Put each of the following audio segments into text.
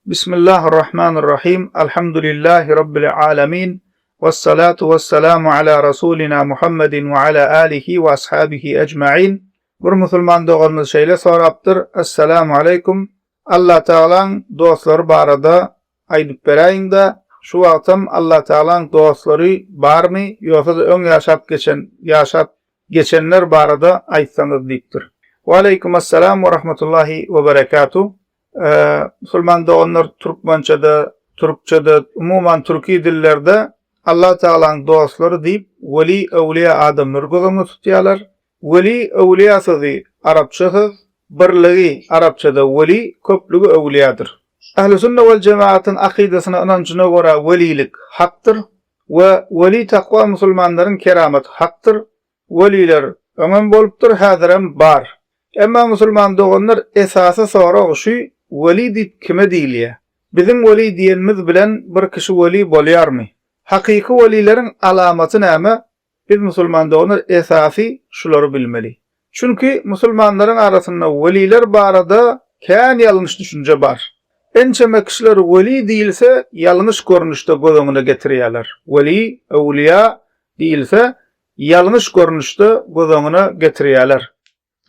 Bismillahirrahmanirrahim. Alhamdulillahi Rabbil alamin. Vessalatu vesselamu ala Rasulina Muhammedin ve ala alihi ve ashabihi ecmain. Bir musulman doganymyz şeýle sorapdyr, Esselamu aleýkum. Allah Tagalaň dostlary barada aýdyp beräýiňdä, şu wagtam Allah Tagalaň dostlary barmy, ýogsa-da öň ýaşap geçen, ýaşap geçenler barada aýtsaňyz diýipdir. Waleýkim essalam we rahmetullahi we berekatuh. Musulman doganlar türkmençede, türkçede, umuman türki dillerde Allah Tagalaň dostlary diýip weli, öwliýa adamlary göz öňünde tutýarlar. Weli, öwliýa sözi arapça söz, birligi arapçada weli, köplügi öwliýadyr. Ähli sünne wel jemagatyň akydasyna ynanjyna görä welilik hakdyr we weli takwa musulmanlaryň keramaty hakdyr, weliler öňem bolupdyr häzirem bar. Emma musulman doganlar esasy sorag şu weli diýip kime diýilýä? Biziň weli diýenimiz bilen bir kişi weli bolýarmy? Hakyky welileriň alamaty näme? Biz musulman doganlar esasy şulary bilmeli. Çünki musulmanlaryň arasynda weliler barada kän ýalňyş düşünje bar. Ençeme kişiler weli diýilse ýalňyş görnüşde göz öňüne getirýärler. Weli, öwliýa diýilse ýalňyş görnüşde göz öňüne getirýärler.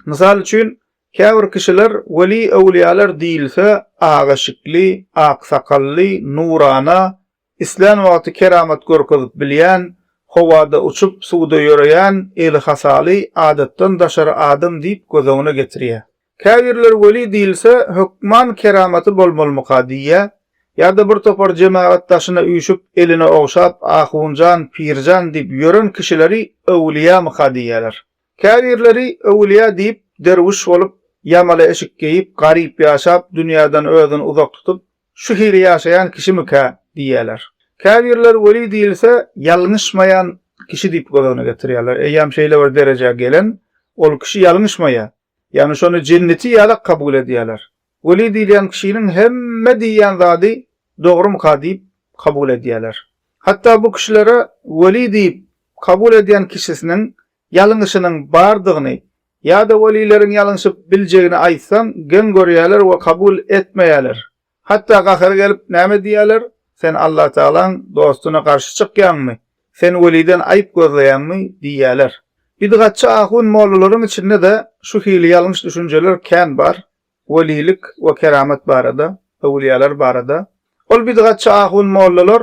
Mysal üçin, käbir kişiler weli-öwliýalar diýilse ak eşikli, ak sakally, nurana, islän wagty keramat görkezip bilýän, howada uçup, suwda ýöreýän, eli hasaly, adatdan daşary adam diýip göz öňüne getirýär. Käbirleri weli diýilse hökman keramaty bolmalymyka diýýär, ýa-da bir topar jemagat daşyna üýşüp, eline ogşap, ahunjan, pirjan diýip ýören kişileri öwliýamyka diýýärler. Käbirleri öwülýä diýip, derwüş bolup, ýamaly eşik geýip, garyp ýaşap, dünýäden özüni uzak tutup, şu hili ýaşaýan kişimikä? diýýärler. Käbirleri weli diýilse, ýalňyşmaýan kişi diýip göz öňüne getirýärler. Eýýäm şeýle bir derejä gelen, ol kişi ýalňyşmaýar. Ýagny şony jenneti ýalak kabul edýärler. Weli diýilýän kişiniň hemme diýýän zady dogrumyka diýip kabul edýärler. Hatda bu kişilere weli diýip kabul edýän kişisiniň ýalňyşynyň bardygyny ýa-da welileriň ýalňyşyp biljegini aýtsaň geň görýärler we kabul etmeýärler. Hatda gahary gelip näme diýýärler, Sen Allatagalaň dostuna garşy çykýaňmy? Sen weliden aýyp gözleýäňmi? diýýärler. Bidgatçy ahun mollalaryň içinde-de şu hili ýalňyş düşünjeler kän bar, welilik we keramat barada, öwliýalar barada. Ol bidgatçy ahun mollalar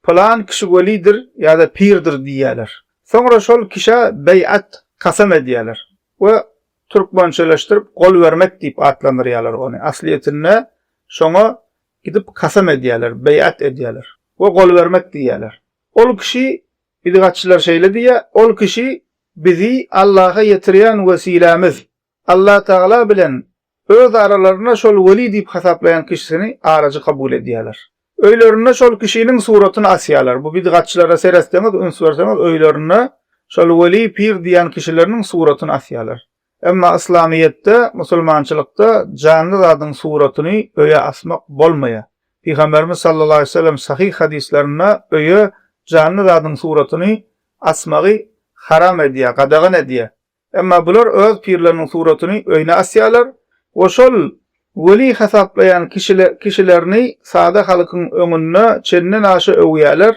Pylan kişi welidir ýa-da pirdir diýýärler. Soňra şol kişä beýat, kasam edýärler we türkmençeleşdirip gol bermek diýip atlandyrýarlar ony. Aslyýetinde şoňa gidip kasam edýärler, beýat edýärler we gol bermek diýýärler. Ol kişi, bidgatçylar şeýle diýýär, ol kişi bizi Allaha ýetirýän wesilämiz. Allatagala bilen öz aralarynda şol weli diýip hasaplaýan kişisini arajy kabul edýärler. Öýlerinde şol kişiniň suratyny asýarlar. Bu bidgatçylara seretseňiz, üns berseňiz, öýlerinde şol weli, pir diýýän kişileriniň suratyny asýarlar. Emma yslamyýetde, musulmançylykda janly zadyň suratyny öýe asmak bolmaýar. Pygamberimiz sallallahu aleýhi we sellem sahyh hadyslarynda öýe janly zadyň suratyny asmagy haram edýär, gadagan edýär. Emma bular öz pirleriniň suratyny öýüne asýarlar we şol weli hasaplaýan kişilerini sada halkyň öňünde çenden-aşa öwýärler,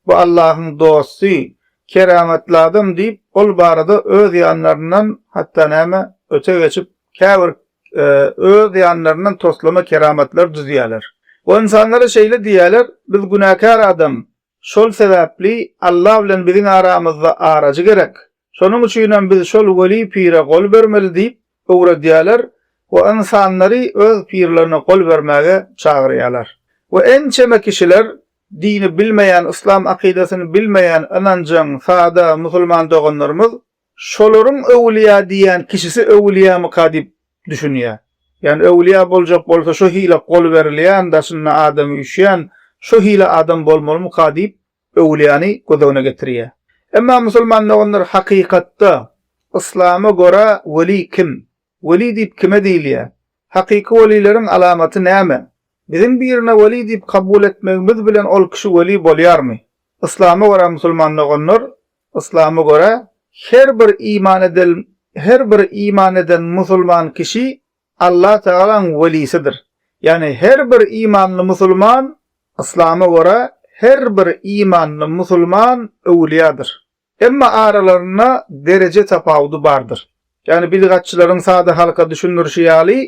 bu Allahyň dosty, keramatly adam diýip, ol barada öz ýanlaryndan hatda näme, öte geçip käbir öz ýanlaryndan toslama keramatlar düzýärler. We ynsanlara şeýle diýýärler, biz günäkär adam, Şol sebäpli Alla bilen biziň aramyzda arajy gerek. Şonuň üçinem biz şol weli pire gol bermeli diýip öwredýärler we ynsanlary öz pirlerine gol bermäge çagyrýarlar. We ençeme kişiler dini bilmeýän, yslam akydasyny bilmeýän ynanjaň, sada musulman doganlarymyz Şolaryň öwlüýä diýýän kişisi öwlüýämyka diýip düşünýär. Ýagny öwlüýä boljak bolsa şo hile gol berilýän, daşynda adam üýşýän, şo hile adam bolmalymyka diýip öwlüýäni göz öňüne getirýär. Emma musulman doganlar hakykatda yslama görä weli kim? Weli diýip kime diýilýär? Hakyky welileriň alamaty näme? Biziň birine weli diýip kabul etmegimiz bilen ol kişi weli bolýarmy? Yslama görä musulman doganlar Yslama görä, her bir iman eden her bir iman eden musulman kişi Allah Tagalaň welisidir. Ýagny her bir imanly musulman yslama görä her bir imanly musulman öwülýadyr. Emma aralarynda dereje tapawudy bardyr. Ýagny bidgatçylaryň sada halka düşündirişi ýaly,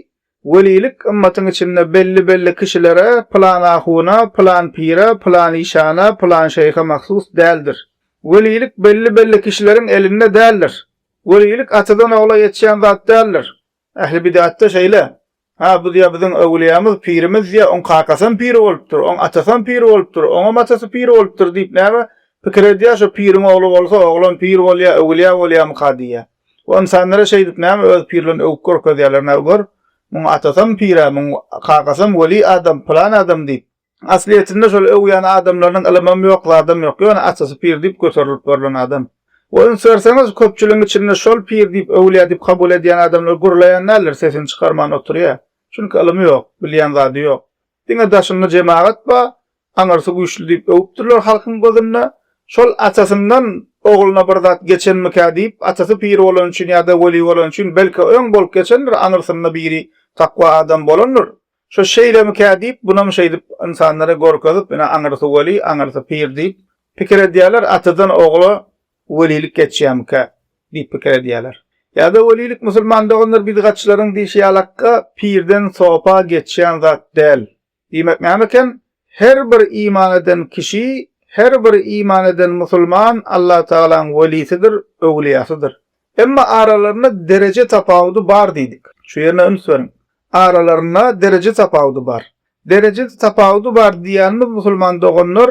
welilik ymmatyň içinde belli-belli kişilere, pylan ahuna, pylan pire, pylan işana, pylan şeýhe mahsus däldir. Welilik belli-belli kişileriň elinde däldir. Welilik atadan ogla geçýän zat däldir. Ähli bidatda şeýle. Ha, bu diýýär biziň öwlüýämiz, pirimiz diýýär, oň kakasam pir bolupdyr, oň atasam pir bolupdyr, oňam atasy pir bolupdyr diýip näme pikir edýär, şo piriň ogly bolsa, oglam pir bolýar, öwlüýä bolýarmyka diýýär. Bu ynsanlara şeýdip näme öz pirlerini öwüp görkezýärler, nä gör, muň atasam pir-ä, muň kakasam weli adam, pylan adam diýip. Aslyýetinde şol öwýän adamlarynyň ylymam ýok, zadam ýok. Ýöne atasy pir diýip göterilip görlen adam. We üns berseňiz, köpçüligiň içinde şol pir diýip, öwlüýä diýip kabul edýän adamlar gürleýän däldir, sesini çykarman oturýar. Çünki ylymy ýok, bilýän zady ýok. Diňe daşynda jemagat bar, aňyrsy güýçli diýip öwüpdirler halkyň gözünde. Şol atasyndan ogluna bir zat geçenmikä diýip, atasy pir bolany üçin ýa-da weli bolany üçin, belki öň bolup geçendir, aňyrsynda biri takwa adam bolandyr. Şo şeýlemikä diýip, bunam şeýdip ynsanlara görkezip, ine aňyrsy weli, aňyrsy pir diýip pikir edýärler, atadan ogla welilik geçýärmikä diýip pikir edýärler. Ýa-da welilik musulman doganlar bidgatçylaryň diýşi ýalakka pirden sopa geçýän zat däl. Diýmek näme eken? Her bir iman eden kişi, her bir iman eden musulman Allatagalaň welisidir, öwlüýasydyr. Emma aralarynda dereje tapawudy bar diýdik. Şu ýerine üns beriň. Aralarynda dereje tapawudy bar. Dereje tapawudy bar diýýänimiz musulman doganlar,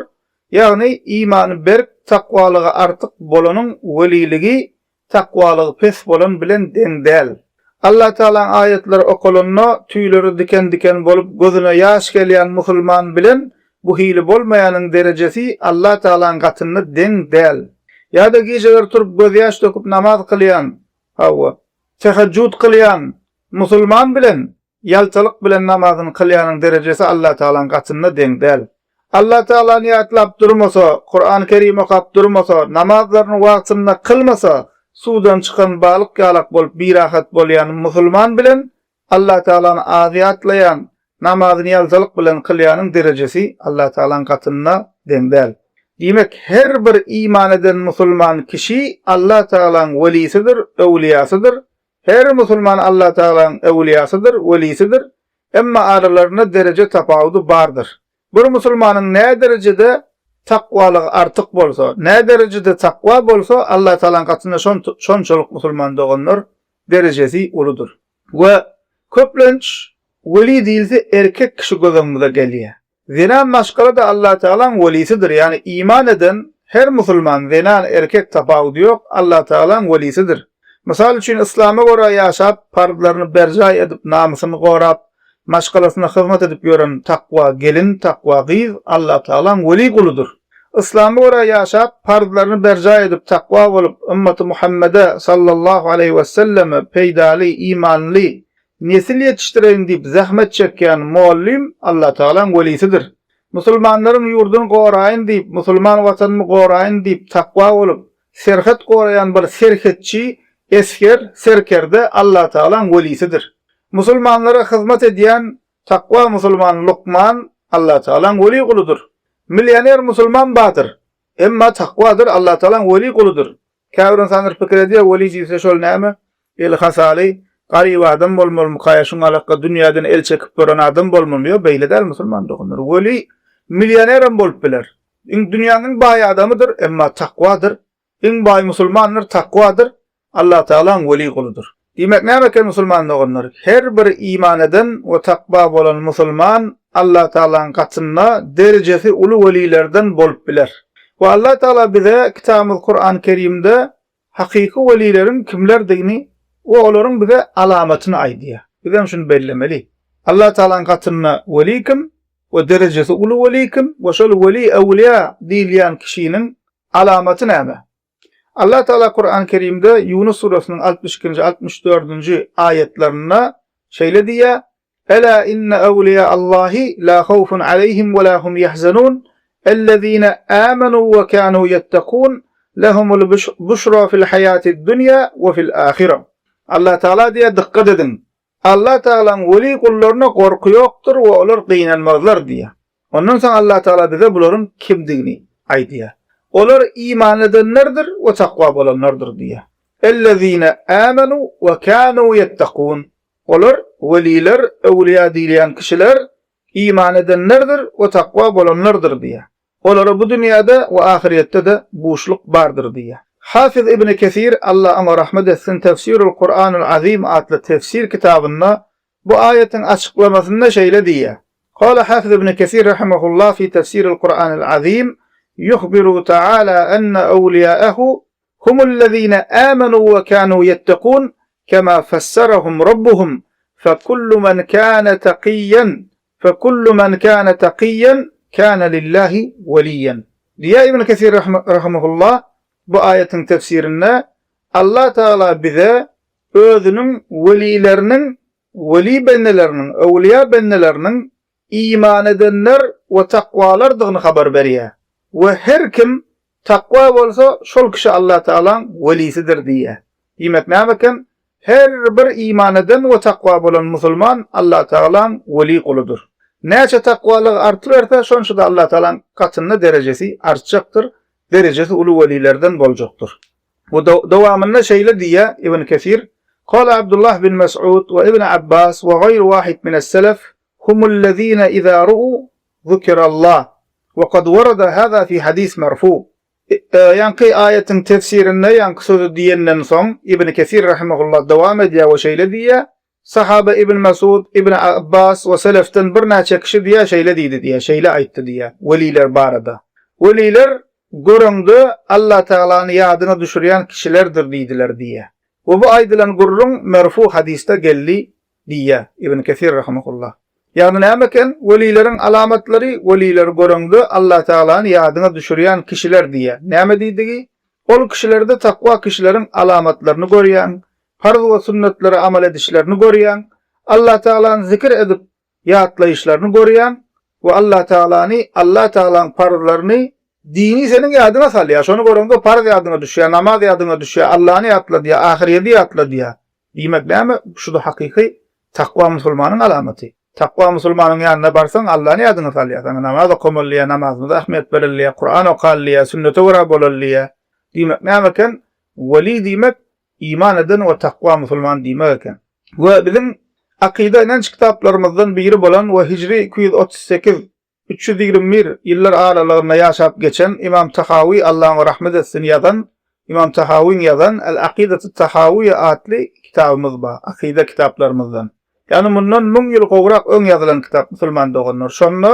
ýagny imany berk, takwalygy artyk bolanyň weliligi takwalygy pes bolan bilen deň däl. Allatagalaň aýatlary okalanda tüýleri diken-diken bolup gözüne ýaş gelýän musulman bilen bu hili bolmaýanyň derejesi Allatagalaň gatynda deň däl. Ýa-da gijeler turup gözýaş döküp namaz kylýan, hawa, tehejjud kylýan Musulman bilen ýaltalyk bilen namazyny kylýanyň derejesi Allatagalaň gatynda deň däl. Allatagalany ýatlap durmasa, Kurany Kerim okap durmasa, namazlaryny wagtynda kylmasa, suwdan çykan balyk ýalak bolup birahat bolýan musulman bilen Allatagalany az ýatlaýan, namazyny ýaltalyk bilen kylýanyň derejesi Allatagalaň gatynda deň däl. Diýmek, her bir iman eden musulman kişi Allatagalaň welisidir, öwlüýasydyr, Her musulman Allatagalaň öwlüýasydyr, welisidir, emma aralarynda dereje tapawudy bardyr. Bir musulmanyň nä derejede takwalygy artyk bolsa, nä derejede takwa bolsa, Allatagalaň gatynda şonçalyk musulman doganlar derejesi uludyr. We köplenç weli diýilse erkek kişi göz öňümize gelýär. Zenan maşgala-da Allatagalaň welisidir, ýagny iman eden her musulman, zenan, erkek tapawudy ýok, Allatagalaň welisidir. Mysal üçin, yslama görä ýaşap, parzlaryny berjaý edip, namysyny gorap, maşgalasyna hyzmat edip ýören takwa gelin, takwa gyz Allatagalaň weli guludyr. Yslama görä ýaşap, parzlaryny berjaý edip, takwa bolup, ymmaty Muhammede, sallallahu aleýhi weselleme, peýdaly, imanly, Nesil ýetişdireýin diýip zähmet çekýän mollym Allatagalaň welisidir. Musulmanlaryň ýurduny goraýyn diýip, musulman watanymy goraýyn diýip takwa bolup, serhet goraýan bir serhetçi, esger, serkerde Allatagalaň welisidir. Musulmanlara hyzmat edýän takwa musulman lukman Allatagalaň weli guludyr. Millioner musulman bardyr. Emma takwadyr, Allatagalaň weli guludyr. Käbir ynsanlar pikir edýär, weli diýse şol näme, eli hasaly, garyp adam bolmalymyka ýa şuňalakka dünýäden el çekip gören adam bolmalymy? Ýok, beýle däl musulman doganlar. Weli millionerem bolup biler. Iň dünýäniň iň baý adamydyr, emma takwadyr. Iň baý musulmandyr, takwadyr. Allatagalaň weli guludyr. Diýmek näme eken musulman doganlar? Her bir iman eden we takwa bolan musulman Allatagalaň gatynda derejesi uly welilerden bolup biler. We Allatagala bize kitabymyz Kuran Kerimde hakyky welileriň kimlerdigini we olaryň bize alamatyny aýdýar. Bizem şuny bellemeli. Allatagalaň gatynda weli kim we derejesi uly weli kim we şol weli öwlüýa diýilýän kişiniň alamaty näme? Allah Teala Kur'an-ı Kerimde Ýunus surasynyň 62-nji, 64-nji aýatlarynda şeýle diýýär, Ela inne awliya Allahi la hawfun aleyhim we la hum yahzanun ellezine amenu we kanu yettekun lehumul buşra fil hayatid dunya we fil ahire. Allah Teala diýýär, dykgat ediň. Allah Tagalaň weli gullaryna gorky ýokdur we olar gynanmazlar diýýär. Ondan soň Allah Tagala bize bularyň kimdigini aýdýar. Olar iman edenlerdir we takwa bolanlardyr diýýär. Ellezine amenu we kanu ýettekun. Olar weliler, öwliýa diýilýän kişiler iman edenlerdir we takwa bolanlardyr diýýär. Olara bu dünýäde we ahyrýetde-de buşluk bardyr diýýär. Hafiz Ibni Kesir, Allah oňa rahmet etsin, Tefsirul Kuranul Azim atly tefsir kitabynda bu aýatyň açyklamasynda şeýle diýýär, Kale Hafiz Ibni Kesir rahimehullah fi Tefsiril Kuranil Azim, Yuhbiru Taala enne ewliýaehu Humullezine amenu we kanu ýettekun kema fesserahum Rabbuhum fekullu men kane takiýen fekullu men kane takiýen kane lillahi weliýen. Diýýär Ibn Kesir rahimehullah bu aýatyň tefsirinde Allah Tagala bize özüniň welileriniň weli bendeleriniň öwliýa bendeleriniň iman edenler we takwalardygyny habar berýär we her kim Takwa bolsa şol kişi Allah Tagalaň welisidir diýýär. Diýmek näme eken? Her bir iman eden we takwa bolan musulman Allah Tagalaň weli guludyr. Näçe takwalygy artyberse şonça-da Allah Tagalaň gatynda derejesi artjakdyr, derejesi uly welilerden boljakdyr. We dowamynda şeýle diýýär Ibn Kesir, Kala Abdullah bin Mes'ud we Ibn Abbas we gaýru wahid mines-selef Humullezine iza ru'u zukirallah we kad warada haza fi hadis merfu. Ýaňky aýatyň tefsirinde ýaňky sözi diýenden soň Ibn Kesir rahimehullah dowam edýär we şeýle diýýär, Sahaba Ibn Mesud, Ibn Abbas we selefden birnäçe kişi diýýär şeýle diýdi diýýär, şeýle aýtdy diýýär weliler barada. Weliler göreňde Allatagalany ýadyňa düşürýän kişilerdir diýdiler diýýär. We bu aýdylan gürrüň merfu hadysda geldi Diýýär Ibn Kesir rahimehullah. Ýagny näme eken? Welileriň alamatlary, welileri göreňde Allatagalany ýadyňa düşürýän kişiler diýýär. Näme diýdigi? Ol kişilerde takwa kişileriň alamatlaryny görýäň, parz we sünnetlere amal edişlerini görýäň, Allatagalany zikir edip ýatlaýyşlaryny görýäň we Allatagalany, Allatagalaň parzlaryny, dini seniň ýadyňa salýar. Şony göreňde parz ýadyňa düşýär, namaz ýadyňa düşýär, Allany ýatladýar, ahyrýedi ýatladýar. Diýmek näme? Şuda hakyky takwa musulmanyň alamaty. Takwa musulmanyň ýanyna barsaň Allany ýadyňa salýar. Saňa namaz okamaly diýýär, namazymyza ähmiýet bereli diýýär, Kuran okaly diýýär, sünnete görä bolaly diýýär. Diýmek näme eken? Weli diýmek iman eden we takwa musulman diýmek eken. We biziň akyda ynanç kitaplarymyzdan biri bolan we hijri 238 321 ýyllar aralygynda ýaşap geçen Ymam Tahawy, Allah oňa rahmet etsin, ýazan Ymam Tahawyň ýazan El-Akydatut Tahawyýa atly kitabymyz bar, akyda kitaplarymyzdan. Ýagny mundan müň ýyl gowrak öň ýazylan kitap musulman doganlar. Şonda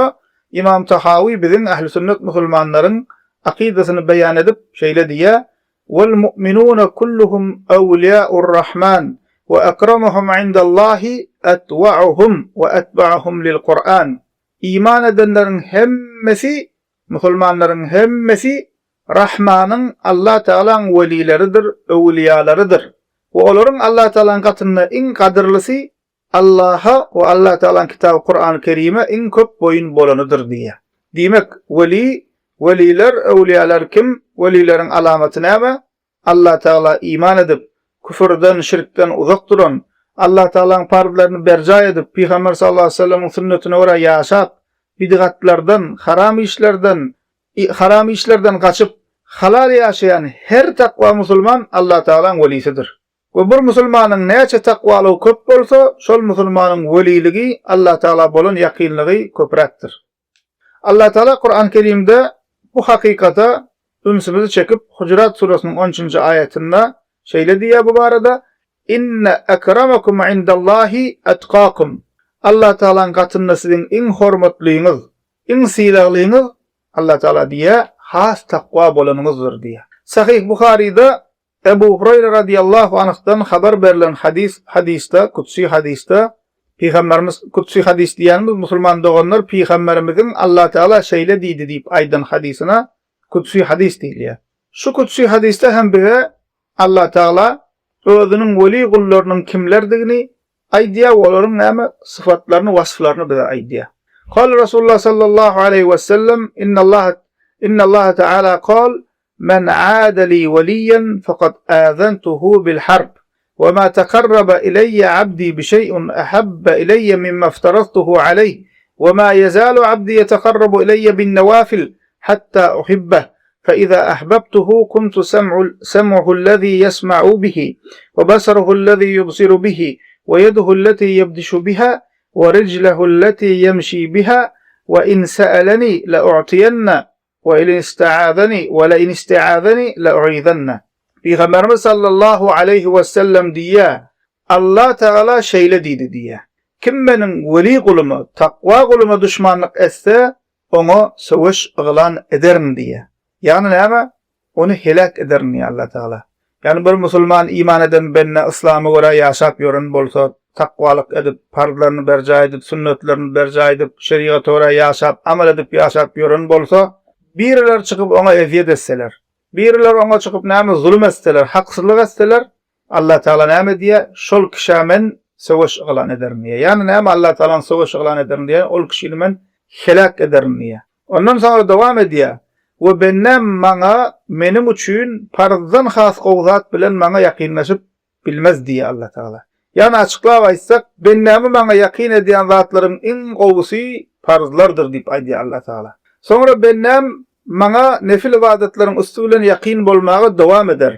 Ymam Tahawy biziň ähli-sünnet musulmanlaryň akydasyny beýan edip şeýle diýýär, Wal-mu'minuna kulluhum awliýa'ur-Rahman we akramuhum indallahi atwa'uhum we atba'uhum lil-Kur'an. Iman edenleriň hemmesi, musulmanlaryň hemmesi Rahmanyň, Allah Tagalaň welileridir, öwülýalarydyr. We olaryň Allah Tagalaň gatynda iň gadyrlysy Allaha we Allah Tagalaň kitaby Kurany Kerime iň köp boýun bolanydyr diýýär. Diýmek, weli, weliler, öwülýalar kim? Welileriň alamaty näme? Allah Tagala iman edip, küfürden, şirkden uzak duran, Allah Tagalaň parzlaryny berjaý edip, Pygamber sallallahu aleýhi we sellemiň sünnetine görä ýaşap, bidgatlardan, haram işlerden, haram işlerden gaçyp, halal ýaşaýan her takwa musulman Allah Tagalaň welisidir. We bir musulmanyň näçe takwalygy köp bolsa, şol musulmanyň weliligi, Allah Tagala bolan ýakynlygy köpräkdir. Allatagala Kuran Kerimde bu hakykata ünsümizi çekip Hujurat surasynyň on üçünji aýatynda şeýle diýýär bu barada, Inne ekramakum indallahi etkakum. Allatagalaň gatynda siziň iň hormatlyňyz, iň sylaglyňyz Allatagala diýýär, has takwa bolanyňyzdyr diýýär. Sahyh Buharyda Ebu Huraýra radiýallahu anhdan habar berlen hadys hadysda, kudsy hadysda, Pygamberimiz, kudsy hadys diýýänimiz musulman doganlar Pygamberimiziň Allatagala şeýle diýdi diýip aýdan hadysyna kudsy hadys diýilýär. Şu kudsy hadysda hem bize Allatagala özüniň weli gullarynyň kimlerdigini aýdýar we olaryň näme syfatlaryny, wasflaryny bize aýdýar. Kal Rasulullah sallallahu aleýhi we sellem, Innallaha Innallaha taala kal, Men aada li waliýan faqad azantuhu bil harb. Ve ma tekarraba ileyye abdi bi şey'un ahabba ileyye mimma iftaradtuhu aleyh ve ma yezalu abdi yetekarrabu ileyye bin nevafil hatta uhibbeh fe iza ahbabtuhu kuntu sem'uhu ellezî yesma'u bihi ve basaruhu ellezî yubsiru bihi ve yeduhu elleti yebdişu biha ve riclehu elleti yemşi biha ve in se'eleni le'u'tiyenne ve in iste'azeni ve le in iste'azeni le'u'izenne. Pygamberimiz sallallahu aleýhi we sellem diýýär, Allah Tagala şeýle diýdi diýýär, Kim meniň weli guluma, takwa guluma duşmanlyk etse, oňa söweş yglan ederin diýýär. Ýagny näme? Ony heläk ederin diýýär Allah Tagala. Ýagny bir musulman iman eden bende yslama görä ýaşap ýören bolsa, takwalyk edip, parzlaryny berjaý edip, sünnetlerini berjaý edip, şerigata görä ýaşap, amal edip ýaşap ýören bolsa, birileri çykyp oňa ezýet etseler, birileri oňa çykyp näme zulum etseler, haksyzlyk etseler, Allah Tagala näme diýýär? Şol kişä men söweş yglan ederin diýýär. Ýagny näme Allah Tagalaň söweş yglan ederin diýýär? Ol kişini men heläk ederin diýýär. Ondan soňra dowam edýär, We bendäm maňa meniň üçin parzdan has gowy zat bilen maňa ýakynlaşyp bilmez diýýär Allah Tagala. Ýagny açyklap aýtsak, bendämi maňa ýakyn edýän zatlaryň iň gowusy parzlardyr diýip aýdýar Allah Tagala. Soňra bendäm maňa nefil ybadatlaryň üsti bilen ýakyn bolmaga dowam eder.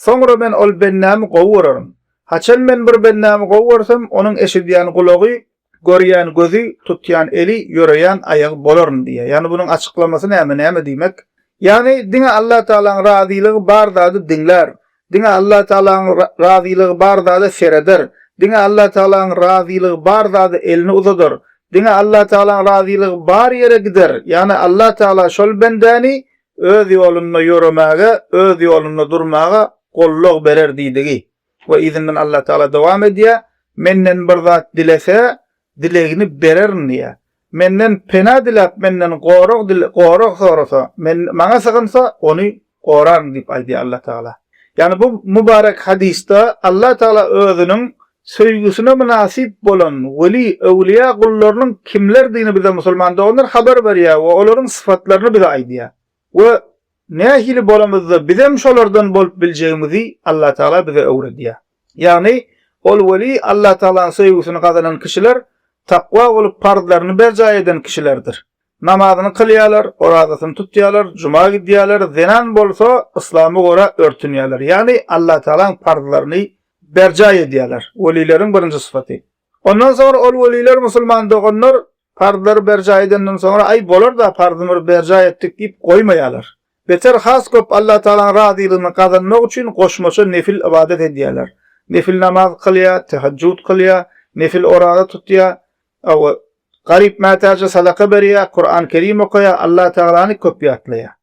Soňra men ol bendämi gowy görerin. Haçan men bir bendämi gowy görsem, onuň eşidýän gulagy, görýän gözi, tutýan eli, ýöreýän aýagy bolaryn diýýär. Ýagny bunuň açyklamasy näme, näme diýmek? Ýagny diňe Allah Tagalaň razylygy bar zady diňlär. Diňe Allah Tagalaň razylygy bar zada sereder. Diňe Allah Tagalaň razylygy bar zada elini uzadar. Diňe Allah Tagalaň razylygy bar ýere gider. Ýagny Allah Tagala şol bendäni öz ýolunda ýöremäge, öz ýolunda durmaga gollag berer diýdigi. We yzyndan Allah Tagala dowam edýär, Menden bir zat dilese, dilegini bererin diýýär. Menden pena diläp, menden gorag dile, gorag sorasa, men, maňa sygynsa, ony goraryn diýip aýdýar Allah Tagala. Ýagny bu mübarek hadysda Allah Tagala özüniň söýgüsine mynasyp bolan weli, öwliýa gullarynyň kimlerdigini bize musulman doganlar habar berýär we olaryň syfatlaryny bize aýdýar. We nähili bolamyzda bizem şolardan bolup biljegimizi Allah Tagala bize öwredýär. Ýagny ol weli Allah Tagalanyň söýgüsini gazanan kişiler takwa bolup parzlaryny berjaý eden kişilerdir. Namazyny kylýarlar, orazasyny tutýarlar, juma gidýärler, zenan bolsa yslama görä örtünýärler. Ýagny Allah Tagalaň parzlaryny berjaý edýärler. Welileriň birinji sypaty. Ondan soňra ol weliler musulman doganlar parzlary berjaý edenden soňra aý bolar-da parzymyzy berjaý etdik diýip goýmaýarlar. Beter has köp Allah Tagalaň razylygyny gazanmak üçin goşmaça nefil ybadat edýärler. Nefil namaz kylýar, tehejjud kylýar, nefil oraza tutýar, Hawa, garyp mätäje sadaka berýär, Kuran Kerim okaýar, Allah Tagalany köp ýatlaýar.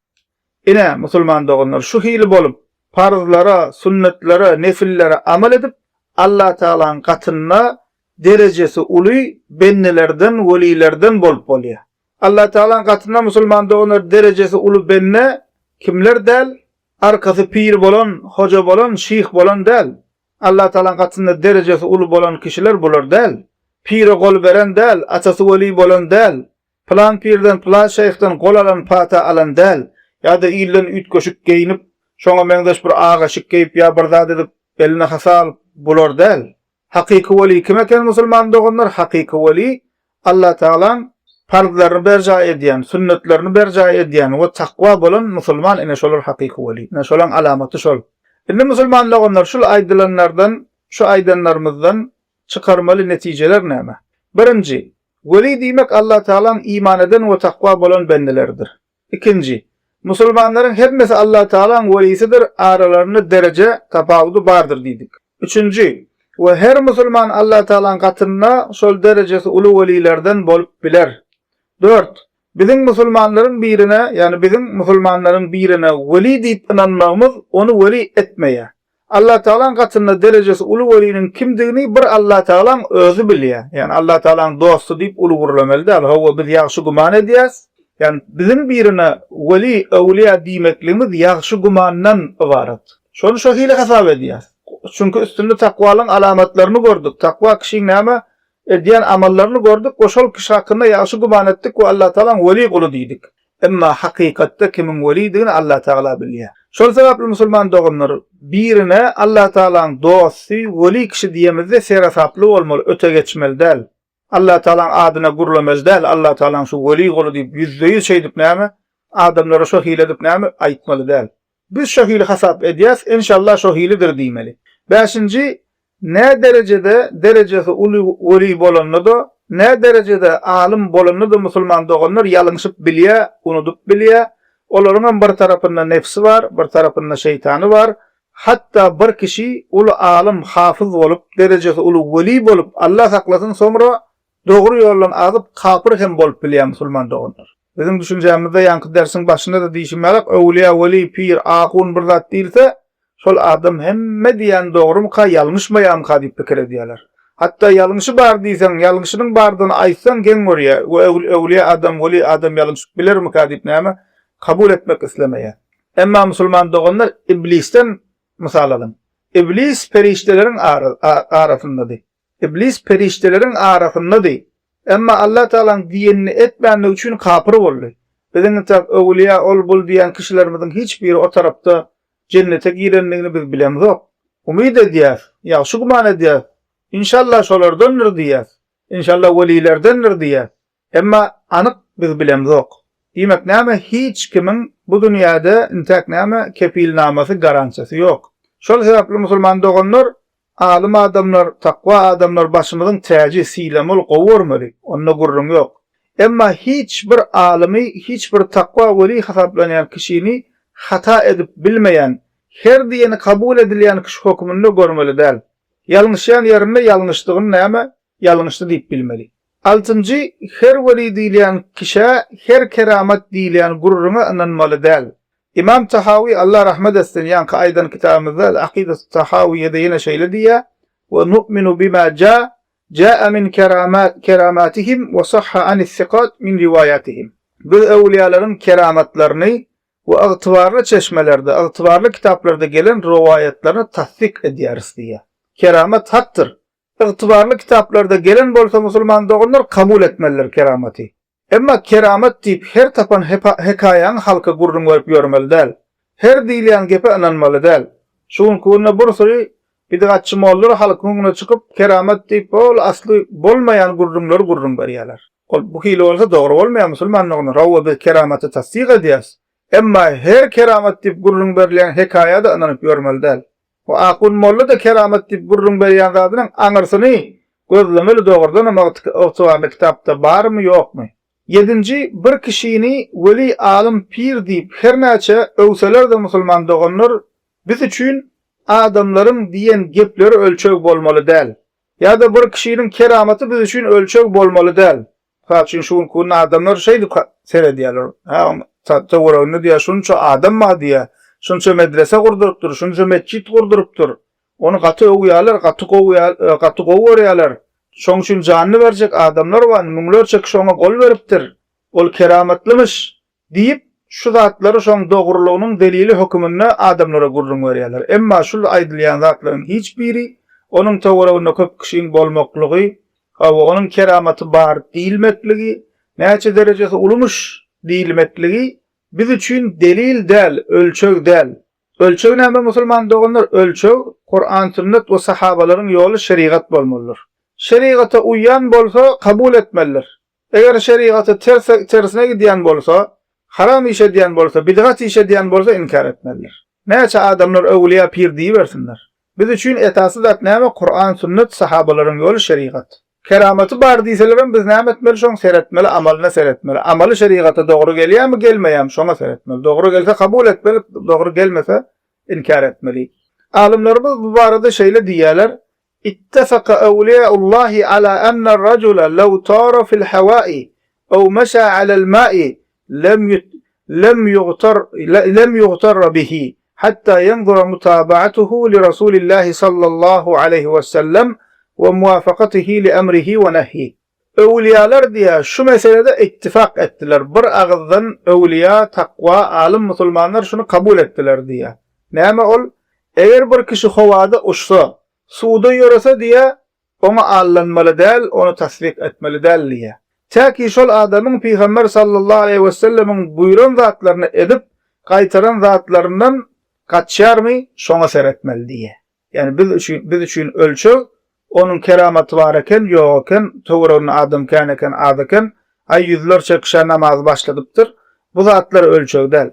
Ine, musulman doganlar, şu hili bolup, parzlara, sünnetlere, nefillere amal edip, Allah Tagalaň gatynda derejesi uly bendelerden, welilerden bolup bolýar. Allah Tagalaň gatynda musulman doganlar derejesi uly bende kimler däl? Arkasy pir bolan, hoja bolan, şyh bolan däl. Allatagalaň gatynda derejesi uly bolan kişiler bular däl. Pire gol beren däl, atasy weli bolan däl. Pylan pirden, pylan şeýhden gol alan, pata alan däl. Ýa-da ilden üýtgeşik geýnip, şoňa meňzeş bir ak eşik geýip ýa bir zat edip, eline hasa alyp, bular däl. Hakyky weli kim eken musulman doganlar? Hakyky weli Allatagalaň parzlaryny berjaý edýän, sünnetlerini berjaý edýän we takwa bolan musulman ine şolar hakyky weli. Ine şolaň alamaty şol. Indi musulman doganlar şul aýdylanlardan, şu aýdanlarymyzdan çykarmaly netijeler näme? Birinji, weli diýmek Allatagalaň iman eden we takwa bolan bendeleridir. Ikinji, musulmanlaryň hemmesi Allatagalaň welisidir, aralarynda dereje tapawudy bardyr diýdik. Üçünji, we her musulman Allatagalaň gatynda şol derejesi uly welilerden bolup biler. Dört, biziň musulmanlaryň birine, ýagny biziň musulmanlaryň birine weli diýip ynanmagymyz ony weli etmeýär. Allatagalaň gatynda derejesi uly weliniň kimdigini bir Allatagalaň özi bilýär. Ýagny Allatagalaň dosty diýip uly gürlemeli däl. Hawa, biz ýagşy güman edýäs. Ýagny biziň birine weli, öwlüýä diýmekligimiz ýagşy gümandan ybarat. Şony şo hili hasap edýäs. Çünki üstünde takwalyň alamatlaryny gördük. Takwa kişiň näme edýän amallaryny gördük we şol kişi hakynda ýagşy güman etdik we Allatagalaň weli guly diýdik. Emma hakykatda kimiň welidigini Allatagala bilýär. Şol sebäpli musulman doganlar, birine Allah Tagalaň dosty, weli kişi diýemizde seresaply bolmaly, öte geçmeli däl. Allah Tagalaň adyna gürlemeli däl, Allah Tagalaň şu weli guly diýip ýüzde-ýüz şeýdip näme, adamlara şo hili edip näme aýtmaly däl. Biz şo hili hasap edýäs, enşallah şo hilidir diýmeli. Bäşinji, Nä derejede derejesi uly weli bolanda-da, nä derejede alym bolanda-da musulman doganlar ýalňyşyp bilýä, unudyp bilýä. Olaryňam bir tarapynda nebsi bar, bir tarapynda şeýtany bar. Hatda bir kişi uly alym, hafyz bolup, derejesi uly weli bolup, Allah saklasyn, soňra dogry ýoldan azyp kapyr hem bolup bilýär musulman doganlar. Biziň düşünjämizde ýaňky dersiň başynda-da diýşim ýalak, öwlüýä, weli, pir, ahun bir zat diýilse, şol adam hemme diýýän dogrumyka, ýalňyşmaýarmyka diýip pikir edýärler. Hatda ýalňyşy bar diýseň, ýalňyşynyň bardygyny aýtsaň geň görýär we öwlüýä adam, weli adam ýalňyşyp bilermika diýip näme, kabul etmek islemeýär. Emma musulman doganlar iblisden mysal alyň. Iblis perişdeleriň arasyndady. Iblis perişdeleriň arasyndady. Emma Allah Tagalaň diýenini etmänligi üçin kapyr boldy. Biziň intäk öwlüýä ol-bul diýen kişilerimiziň hiç biri o tarapda jennete girendigini biz bilemzok. Umyt edýäs, ýagşy güman edýäs. Inşallah şolardandyr diýýäs. Inşallah welilerdendir diýýäs. Emma anyk biz bilemzok. Diýmek näme hiç kimiň bu dünýäde intäk näme kepilnamasy garantiýasy ýok. Şol sebäpli musulman doganlar alym adamlar takwa adamlar başymyzyň täji sylamaly gowy görmeli onda gürrüň ýok. Emma hiç bir alymy hiç bir takwa weli hasaplanýan kişini hata edip bilmeýän her diýeni kabul edilýän kişi höküminde görmeli däl. Ýalňyşýan ýerinde ýalňyşdygyny näme ýalňyşdy diýip bilmeli. Altynjy, her weli diýilýän kişä, her keramat diýilýän gürrüňe ynanmaly däl. Ymam Tahawi, Allah rahmet etsin, ýaňky aýdan kitabymyzda El-Akidetu Tahawiýede ýene şeýle diýýär, We nu'minu bima ja, ja'a min keramatihim we sahha anis-sikat min riwaýatihim. Biz öwlüýalaryň keramatlaryny we ygtybarly çeşmelerde, ygtybarly kitaplarda gelen rowaýatlaryny tassyk edýäris diýýär. Keramat hakdyr. Ygtybarly kitaplarda gelen bolsa musulman doganlar kabul etmelidir keramaty. Emma keramat diýip her tapan hekaýaňy halka gürrüň berip ýörmeli däl. Her diýilýän gepe ynanmaly däl. Şu günki günde bir süri bidgatçy mollalar halkyň öňüne çykyp keramat diýip ol asly bolmaýan gürrüňleri gürrüň berýärler. Ol bu hili bolsa dogry bolmaýar musulman doganlar. Hawa biz keramaty tassyk edýäs. Emma her keramat diýip gürrüň berilýän hekaýa-da ynanyp ýörmeli däl. Bu Akun molla-da keramat diýip gürrüň berýän zadynyň aňyrsyny gözlemeli dogrudanam ygtybarly kitapda barmy ýokmy? Ýedinji bir kişini weli alym pir diýip her näçe öwseler-de musulman doganlar biz üçin adamlaryň diýen gepleri ölçeg bolmaly däl. Ýa-da bir kişiniň keramaty biz üçin ölçeg bolmaly däl. Mysal üçin şu günki günde adamlar şeýdip seredýärler. Hä, töwereginde diýýär, şunça adam bar diýýär. Şunça medrese gurdurypdyr, şunça metjit gurdurypdyr. Ony gaty öwýärler, gaty gowy, e, gaty gowy görýärler. Şoň üçin janyny berjek adamlar bar, müňlerçe kişi oňa gol beripdir. Ol keramatlymyş. Diýip, şu zatlary şoň dogrulygynyň delili höküminde adamlara gürrüň berýärler. Emma şul aýdylýan zatlaryň hiç biri onuň töwereginde köp kişiň bolmaklygy, hawa, onuň keramaty bar diýilmekligi, näçe derejesi ulumyş diýilmekligi biz üçin delil däl, ölçeg däl. Ölçeg näme musulman doganlar? Ölçeg Kuran, sünnet we sahabalaryň ýoly şerigat bolmalydyr. Şerigata uýýan bolsa kabul etmelidir. Eger şerigata ters tersine gidýän bolsa, haram iş edýän bolsa, bidgat iş edýän bolsa inkär etmelidir. Näçe adamlar öwlüýä pir diýibersinler. Biz üçin esasy zat näme Kuran sünnet sahabalaryň ýoly şerigat. Keramaty bar diýselerem biz näme etmeli şoň seretmeli amalyna seretmeli. Amaly şerigata dogry gelýämi gelmeýämi şoňa seretmeli. Dogry gelse kabul etmeli dogry gelmese inkär etmeli. Alymlarymyz bu barada şeýle diýýärler, Ittefaka ewliýaullahi ala enner rajule lew tara fil hewai ew meşa alel mai lem lem ýugtar lem ýugtarra bihi hatta ýenzura mutabaatuhu li rasulillahi sallallahu aleýhi we sellem we muwafakatihi li emrihi we nehýi. Öwlüýalar diýýär, şu meselede ittifak etdiler, bir agyzdan öwlüýa, takwa, alym musulmanlar şuny kabul etdiler diýýär. Näme ol? Eger bir kişi howada uçsa, suwda ýörese diýýär, oňa aldanmaly däl, ony tassyk etmeli däl diýýär. Täki şol adamyň Pygamber sallallahu aleýhi wesellemiň buýran zatlaryny edip, gaýtaran zatlaryndan. gaçýarmy, şoňa seretmeli diýýär. Ýagny biz üçin biz üçin ölçeg onuň keramaty bar eken, ýok eken, töwereginde adam kän eken, az eken, aý ýüzlerçe kişä namazy başladypdyr. Bu zatlar ölçeg däl.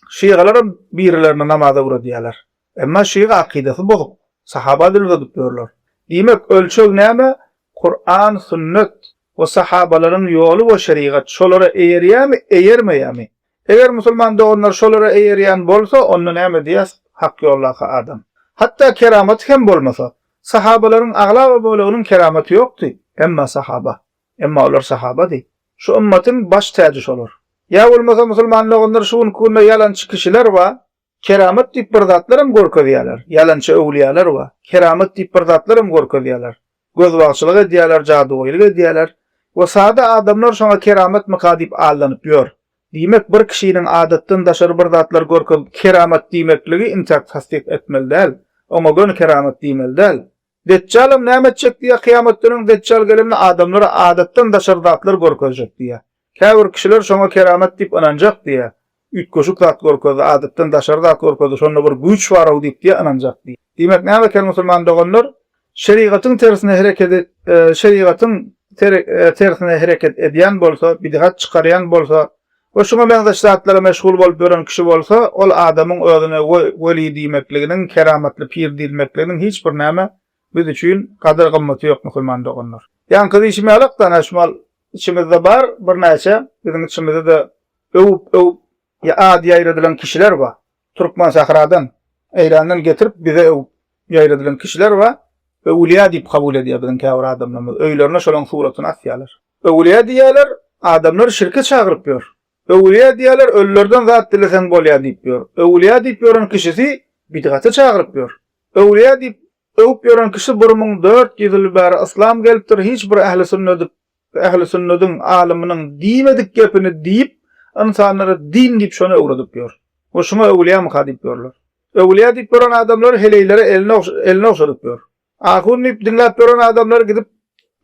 Şygalaram birilerini namaza öwredýärler. Emma şyga akydasy bozuk. Sahaba dil uzadyp ýörler. Diýmek, ölçeg näme? Kuran, sünnet we sahabalaryň ýoly we şerigat şolara eýerýärmi, eýermeýärmi? Eger musulman doganlar şolara eýerýän bolsa, onda näme diýýäs? Hak ýoldaky adam. Hatda keramaty hem bolmasa. Sahabalaryň aglaba böleginiň keramaty ýokdy, emma sahaba. Emma olar sahabady. Şu ymmatyň baş täji şolar. Ýa bolmasa musulman doganlar şu günki günde ýalançy kişiler bar, Keramat diýip bir zatlaram görkezýärler. Ýalançy öwlüýalar bar. Keramat diýip bir zatlaram görkezýärler. Gözbagçylyk edýärler, jadygöýlük edýärler. We sada adamlar şoňa keramatmyka diýip aldanyp ýör. Diýmek bir kişiniň adatdan daşary bir zatlar görkezip keramat diýmekligi intäk tassyk etmeli däl. Oňa göni keramat diýmeli däl. Deçjalam näme etjek diýýär kyýamatdan öň Deçjal gelende adamlara adatdan daşary zatlar görkezjek diýýär. Käbir kişiler şoňa keramat diýip ynanjak diýýär. Üýtgeşik zat görkezdi, adatdan daşary zat görkezdi, şonda bir güýç bar-ow diýip diýýär, ynanjak diýýär. Diýmek näme eken musulman doganlar? Şerigatyň tersine hereket şerigatyň tersine hereket edýän bolsa, bidgat çykarýan bolsa we şuňa meňzeş zatlara meşgul bolup ýören kişi bolsa, ol adamyň özüne weli diýmekliginiň, keramatly pir diýilmekliginiň hiç bir näme biz üçin gadyr-gymmaty ýok musulman doganlar. Ýaňky diýşim ýalak-da, ana şumal içimizde bar birnäçe, biziň içimizde-de öwüp-öwüp ady ýaýradylan kişiler bar. Türkmen sähradan, Eýrandan getirip bize öwüp ýaýradylan kişiler bar. Öwülýä diýip kabul edýär biziň käbir adamlarymyz. Öýlerine şolaň suratyny asýarlar. Öwülýä diýýärler, adamlary şirke çagyryp ýör. Öwülýä diýýärler, ölülerden zat dileseň bolýar diýip ýör. Öwülýä diýip ýören kişisi bidgata çagyryp ýör. Öwülýä diýip öwüp ýören kişi 1400 ýyl bäri yslam gelipdir, hiç bir ähli sünnedip Ähli sünnediň alymynyň diýmedik gepini diýip, ynsanlara din diýip şony öwredip ýör. We şuňa öwülýämika diýip ýörler. Öwülýä diýip ýören adamlar heleýlere elini elini ogşadyp ýör. Ahun diýip diňläp ýören adamlar gidip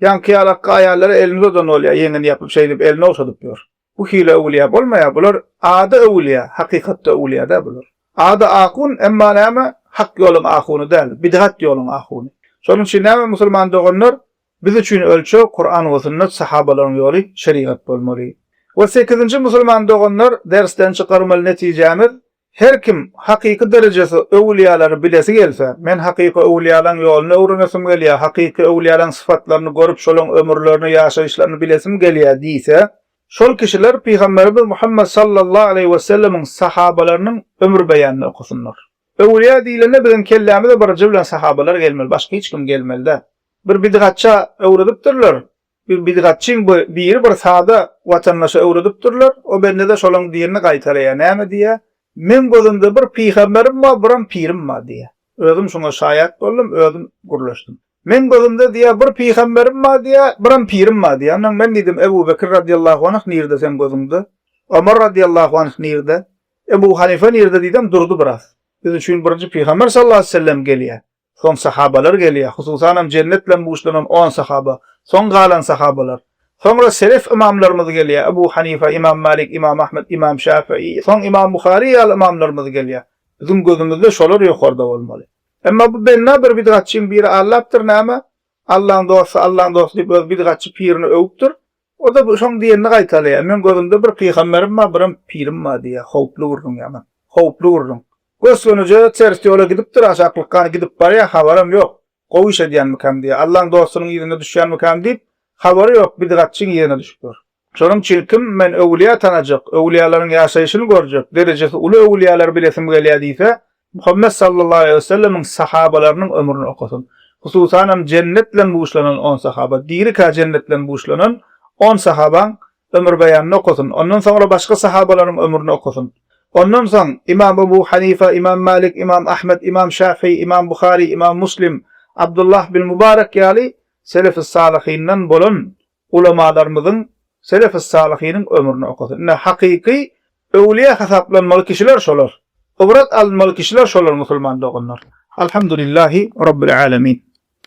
ýaňky ýalakky aýallara elini uzadan bolýar, ýeňini ýapyp şeýdip elini ogşadyp ýör. Bu hili öwülýä bolmaýar, bular ady öwülýä, hakykatda öwülýä däl bular. Ady ahun, emma näme, hak ýoluň ahuny däl, bidgat ýoluň ahuny. Şonuň üçin näme musulman doganlar, Biz üçin ölçeg Kuran we sünnet sahabalaryň ýoly şerigat bolmaly. We sekizinji musulman doganlar dersden çykarmaly netijämiz her kim hakyky derejesi öwülýalary bilesi gelse men hakyky öwülýalaň ýoluny öwrenesim gelýä hakyky öwülýalaň sypatlaryny görüp şolaň ömürlerini ýaşaýyşlaryny bilesim gelýä diýse şol kişiler pygamberimiz Muhammet sallallahu aleýhi we sellemiň sahabalarynyň ömür beýanyny okasynlar. Öwülýa diýlende biziň kellämize birinji bilen sahabalar gelmeli başga hiç kim gelmeli däl. Bir bidgatça öwredipdirler. Bir bidgatçyň bu biri bir sada watandaşa öwredipdirler. O bende-de şolaň diýenini gaýtalaýar. Näme diýýär? Meň gözümde bir pygamberim bar, biram pirim bar diýýär. Özüm şoňa şaýat boldum, özüm gürleşdim. Meň gözümde diýýär, bir pygamberim bar diýýär, biram pirim bar diýýär. Ondan men diýdim, Ebu Bekir radiýallahu anh nirde seň gözüňde? Omar radiýallahu anh nirde? Ebu Hanife nirde diýdim, durdy biraz. Biz üçin birinji pygamber sallallahu aleýhi we sellem gelýär. Soň sahabalar gelýär, hususanam jennet bilen buşlanan on sahaba, soň galan sahabalar. Soňra selef ymamlarymyz gelýär, Ebu Hanife, Ymam Malik, Ymam Ahmet, Ymam Şafii, soň Ymam Buhary ýaly ymamlarymyz gelýär. Biziň gözümizde şolar ýokarda bolmaly. Emma bu benna bir bidgatçyň biri allapdyr näme? Allaň dosty, Allaň dosty diýip öz bidgatçy pirini öwüpdir. O-da şoň diýenini gaýtalaýar. Meň gözümde bir pygamberim bar, birem pirim bar diýýär. Howply gürrüň ýaman. Howply gürrüň. Gös-gönüje ters ýola gidipdir, aşaklykgany gidip barýar, habaram ýok. Gowy iş edýänmikäm diýýär. Allaň dostunyň yzyna düşýänmikäm diýip, habary ýok, bidgatçyň yzyna düşüp ýör. Şonuň üçin kim men öwülýä tanajak, öwülýalaryň ýaşaýşyny görjek, derejesi uly öwülýalary bilesim gelýär diýse, Muhammet sallallahu aleýhi we sellemiň sahabalarynyň ömrüni okasyn. Hususanam jennet bilen buşlanan on sahaba, dirikä jennet bilen buşlanan on sahabaň ömür beýanyny okasyn. Ondan soňra başga sahabalaryň ömrüni okasyn. Ondan soň Imam Ebu Hanife, Imam Malik, Imam Ahmet, Imam Şafii, Imam Buhary, Imam Muslim, Abdullah bin Mubarek ýaly selef-i-salyhyndan bolan ulamalarymyzyň, selef-i-salyhynyň ömrüni okasyn. Ine hakyky öwlüýä hasaplanmaly kişiler şolar. Ybrat alynmaly kişiler şolar musulman doganlar. Alhamdulillahi Rabbil alemin.